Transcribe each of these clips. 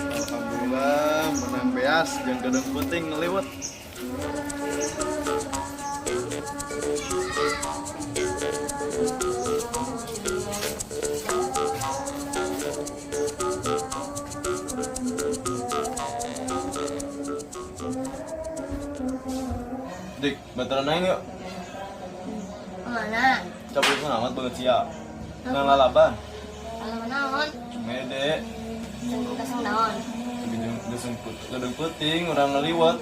Alhamdulillah menang beas jeung gedung penting ngeliwet. Dik, baturan aing yuk. Kemana? Cabut pun amat banget sia. Nang lalaban. Kalau naon? Mede, Kasang naon? gedung gedung penting urang ngeliwet.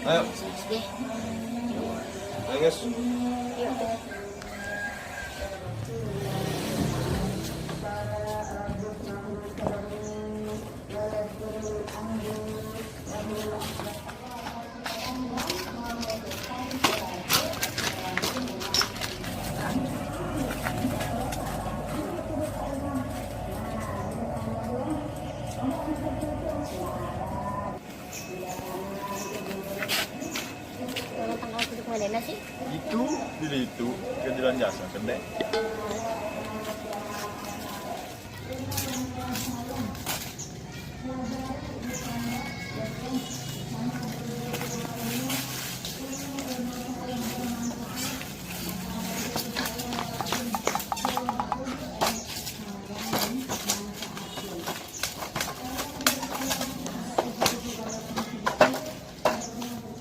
Ayo, Deh. ayo guys. Yuk. Kalau tanggal duduk mana sih? Itu, di itu, ke jalan jasa gede.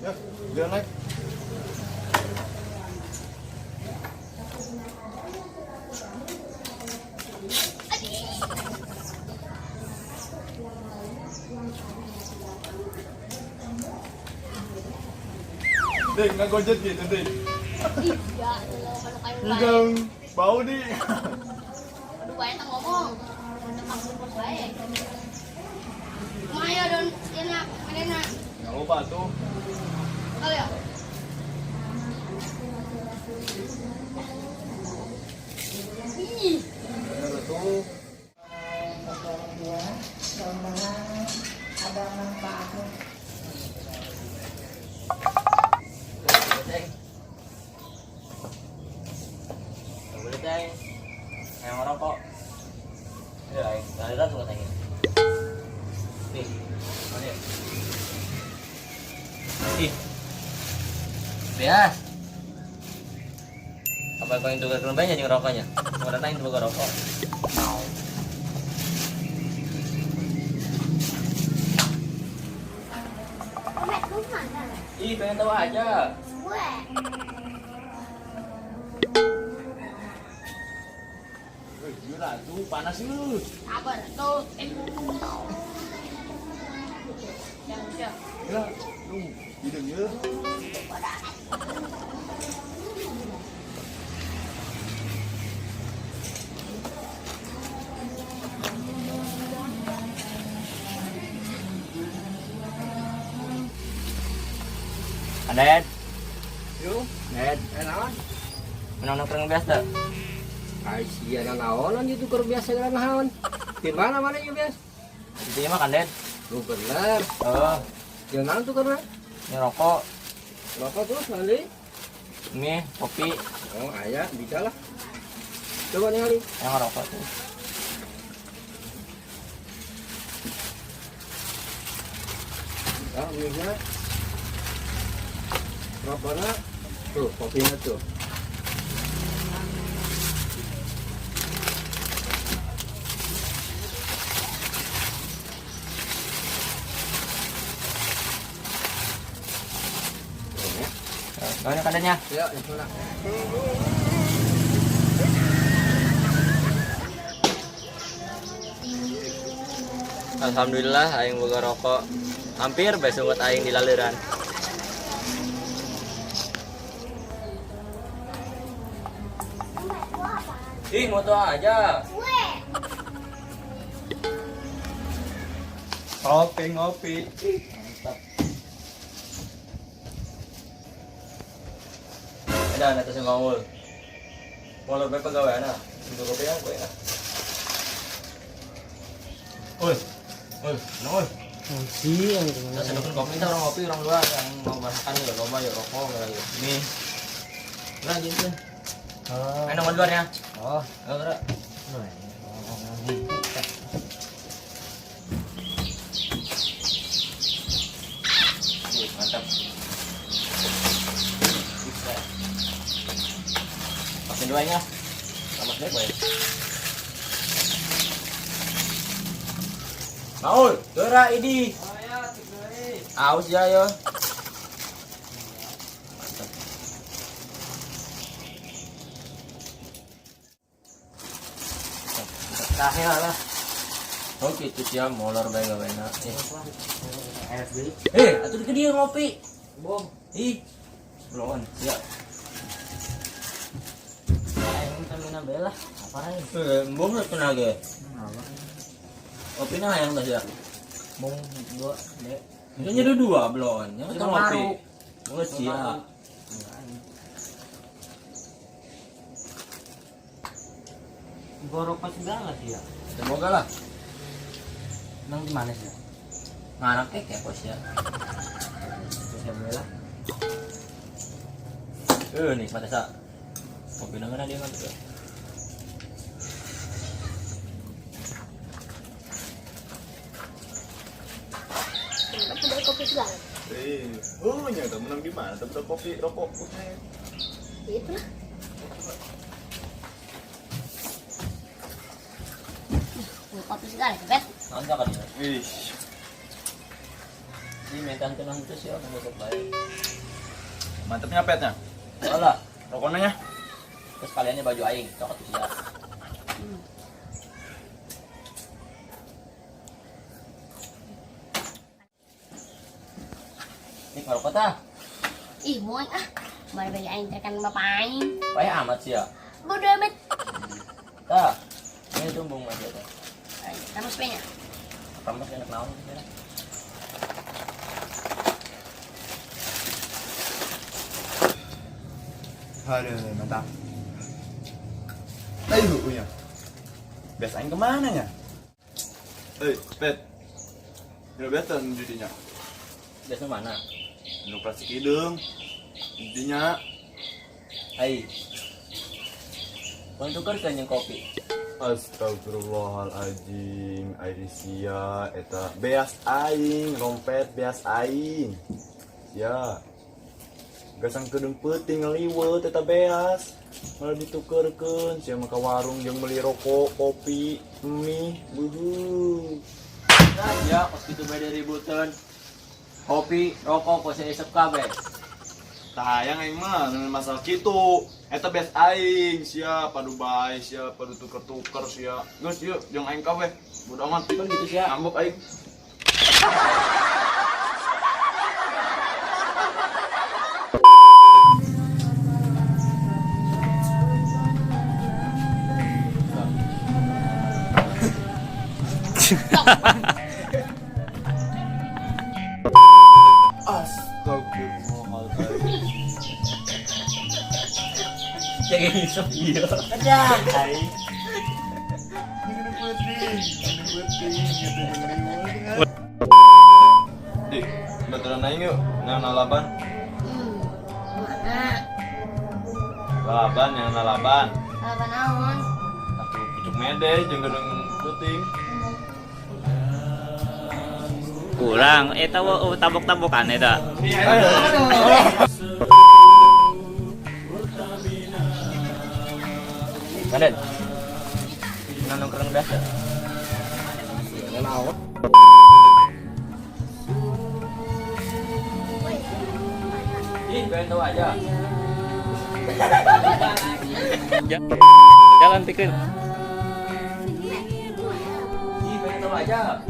Ya, jalan naik. Dik, nggak gojek gitu, Dik. Iya, kalau kalau kayak Hidung bau, Dik. Aduh, bae tak ngomong. Tentang bos bae. Kumaha don enak, mana Nggak lupa tuh. Kali ya? Ih, Bener tuh. Mudah-mudahan ada manfaatnya. Teng. Boleh teng. Yang ngerokok. Ya, aing. Tadi kan suka tengin. Nih, mana ya? Ih. Beas. Apa kau yang tukar kelembanya jadi ngerokoknya? Mau datang itu rokok. Mek, lu mana? Ih, pengen tahu aja. Gue. Wih, gila tuh, panas lu. Sabar tuh. Yang siap. Gila, lu hidung ya. Adet, Yuk, Ded, naon? menang nongkrong biasa. Ai sia naonan itu keur biasa geura naon. Di mana mana ieu biasa? Itu makan, Ded. Lu bener. Oh, Jeung naon tuh karena? ini rokok, Rokok terus nanti. mie, kopi, Oh, aya bisa lah. Coba ningali. yang ngerokok tuh. Ya, mie-nya. Rokoknya tuh, kopinya tuh. Tuh, ya. Gimana keadaannya? Ya, yang sana. Alhamdulillah aing boga rokok. Hampir bae sungut aing di laleuran. Ih, moto aja. Gue. Ngopi, ngopi. Mantap. Edan eta si Maul. Molor bae pagaweana. Itu kopi yang kowe. Oi. Oi, no oi. Si, yang Kita sedukin kopi, kita orang ngopi orang luar yang mau masakan ya, loba ya rokok ya. Nih. Udah gitu. Oh. Ayo nongol duluan ya. Oh. Ayo, gerak. Wih, mantap. Bisa. Pakai duanya. Sama snack boleh. Maul, gerak ini. Aus ya yo. Mantap. Tahel lah. Oh gitu sih ya, molor bae gawe enak. Eh, atuh ke dia ngopi. Bom. Ih. Belum, ya. Aing tamina bae lah. Apa aing? Eh, embung lah tenaga. Kopi nah yang tas ya. Bom dua, dek. Ini ada dua belum. Yang kita Cuma ngopi. baru. Oh, siap. Borok segala sih ya. Semoga lah. Emang gimana sih? Ngarak ya bos ya. Terus ya boleh lah. Nih mata sa. Kopi nang dia mantap ya. Kenapa dari kopi segala? Eh, oh nya teh menang di mana? Teh kopi rokok. Itu lah. Kopi segala, Bet. Mantap kan ya. Ih, Ini mentan tenang itu sih orang besok baik. mantapnya petnya. Alah, Rokoknya. terus kaliannya baju aing, cokot tuh siap. Ini ngerokok tah? Ih, mau ah. Baru bagi aing tekan bapak aing. Payah amat sih ya. Bodoh amat. Tah, ini tumbung aja tah. Kamu sepenya. Kamu enak naon gitu ya. Aduh, mantap. Ayo, punya. Biasa aing kemana ya? Eh, Pet. Ya biasa judinya. Biasa mana? Nu plastik hidung. Intinya Hai. Mau tukar kan yang kopi. Astagfirullahaladzim, Aisyah, eta beas aing, rompet beas aing. Ya. Gasang kedeng peuting ngaliwet eta beas. Malah ditukerkeun sia mah ka warung jeung beli rokok, kopi, mie, beuh. Nah, ya, kos gitu bae ributan. Kopi, rokok, kos isep kabeh. Tah hayang aing mah ngan masalah kitu. Eta beas aing, sia padu bae, sia padu tuker-tuker sia. Geus yeuh jeung aing kabeh. Bodo amat. Kan gitu sia. Ngambek aing. Astagfirullahaladzim. Kayak isep iya. Ada. Ini putih, ini putih, gitu Dik, baturan aing yuk, yang nalaban. Mana? Lalaban, yang nalaban. Apa naon? Atuh pucuk mede jeung gedeng peuting. Kurang eta tabok-tabokan eta. Raden. Nah, nongkrong biasa. Naon? Ih, pengen tahu aja. Jalan pikir. Ih, pengen tahu aja.